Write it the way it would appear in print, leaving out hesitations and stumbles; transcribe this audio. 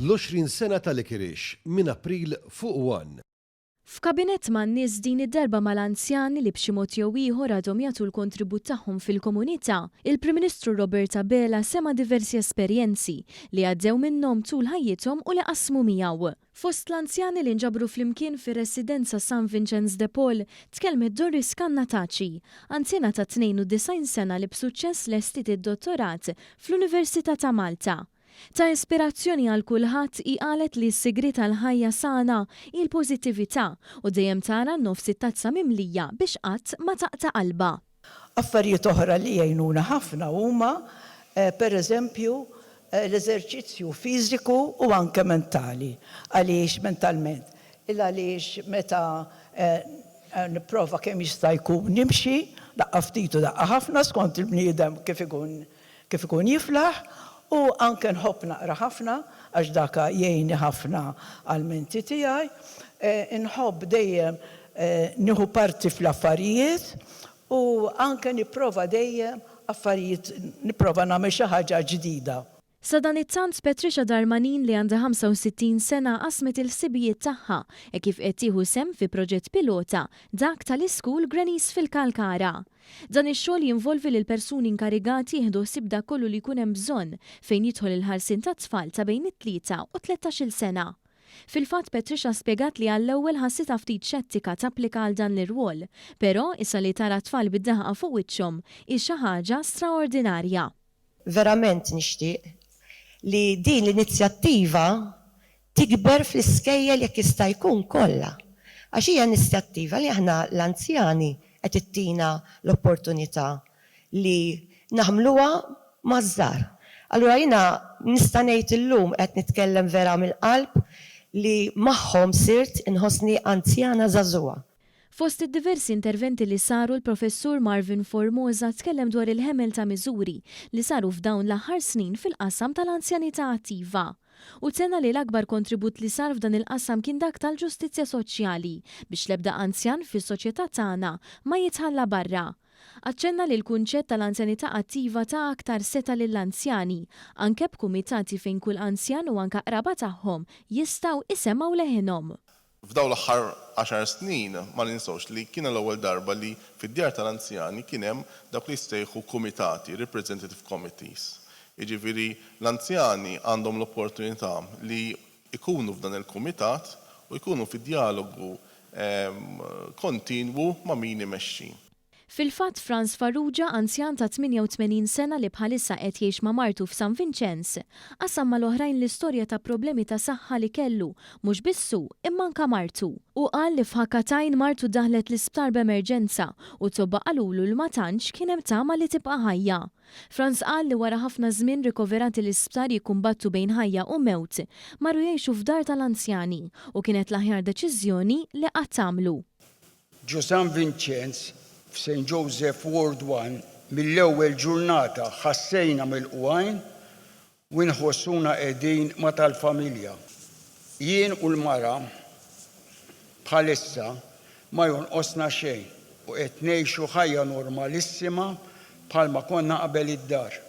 L-20 sena ta' Licorice minn April fuq one. F'kabinett man-nies din id-darba mal-anzjani li b'xi mod jew ieħor għadhom jagħtu l-kontribut tagħhom fil-komunità, il-Prim Ministru Robert Abela sema' diversi esperjenzi li għaddew minnhom tul ħajjithom u li qasmu miegħu. Fost l-anzjani li nġabru flimkien fir-Residenza San Vinċenz de Paul tkellmet Doris Cannataci, anzjana ta' 92 sena li b'suċċess lestiet id-dottorat fl-Università ta' Malta. Ta' ispirazzjoni għal kulħadd hi qalet li s-sigriet għal ħajja sana hi l-pożittività u dejjem tara nofs it-tazza mimlija biex qatt ma taqta' qalbha. Affarijiet oħra li jgħinuna ħafna huma, per eżempju, l-eżerċizzju fiżiku u anke mentali. Għaliex mentalment? Il għaliex meta nipprova kemm jista' jkun nimxi, daqqa ftit u daqqa ħafna skont il-bniedem kif ikun kif ikun jiflaħ, u anke nħobb naqra ħafna għax daka jgħinni ħafna għall-menti tiegħi. Inħobb dejjem nieħu parti fl-affarijiet u anke nipprova dejjem affarijiet nipprova nagħmel xi ħaġa ġdida. Sadanittant Patricia Darmanin li għandha 65 sena qasmet il-ħsibijiet tagħha hekk kif qed tieħu sehem fi proġett pilota, dak tal-Ischool Grannies fil-Kalkara. Dan ix-xogħol jinvolvi li l-persuni inkarigati jieħdu ħsieb dak kollu li jkun hemm bżonn fejn jidħol il-ħarsien tat-tfal ta' bejn it-tlieta u t-tlettax-il sena. Fil-fatt Patricia spjegat li għall-ewwel ħassitha ftit xettika tapplika għal dan l-irwol, però issa li tara t-tfal bid-daħqa fuq wiċċhom hi xi ħaġa straordinarja. Verament nixtieq li din l-inizjattiva tikber fl-iskejjel jekk jista' jkun kollha. Għax hija inizjattiva li aħna l-anzjani qed ittina l-opportunità li naħmluha maż-żgħar. Allura jiena nista' ngħid illum qed nitkellem vera mill-qalb li magħhom sirt inħossni anzjana żagħżugħa. Fost id-diversi interventi li saru l-Professur Marvin Formosa tkellem dwar il-ħemel ta' miżuri li saru f'dawn l-aħħar snin fil-qasam tal-anzjanità attiva. Hu tenna li l-akbar kontribut li sar f'dan il-qasam kien dak tal-ġustizzja soċjali biex l-ebda anzjan fis-soċjetà tagħna ma jitħalla barra. Aċċenna li l-kunċett tal-anzjanità attiva ta aktar setgħa lill-anzjani, anke b'kumitati fejn kull anzjan u anke qraba tagħhom jistgħu isemmgħu leħinhom. F'dawn l-aħħar għaxar snin ma ninsewx li kiena l-ewwel darba li fid-djar tal-anzjani kien hemm dawk li jissejħu kumitati, representative committees. Jiġifieri l-anzjani għandhom l-opportunità li jkunu f'dan il-kumitat u jkunu fi djalogu kontinwu ma' min imexxi. Fil-fatt, Frans Farrugia, anzjan ta' 88 sena li bħalissa qed jgħix ma' martu f'San Vinċenz, qasam mal-oħrajn l-istorja ta' problemi ta' saħħa li kellu, mhux biss hu, imma anka martu. Hu qal li f'ħakka t'għajn martu daħlet l-isptar b'emerġenza u t-tobba qalulu li ma tantx kien hemm tama li tibqa' ħajja. Frans qal li wara ħafna żmien rikoverati l-isptar jikkumbattu bejn ħajja u mewt, marru jgħixu f'dar tal-anzjani u kienet l-aħjar deċiżjoni li qatt għamlu. Ġo San Vinċenz, f'Saint Joseph Ward One, mill-ewwel ġurnata ħassejna milqugħin u nħossuna qegħdin ma' tal-familja. Jien u l-mara bħalissa ma jonqosna xejn u qed ngħixu ħajja normalissima bħalma konna qabel id-dar.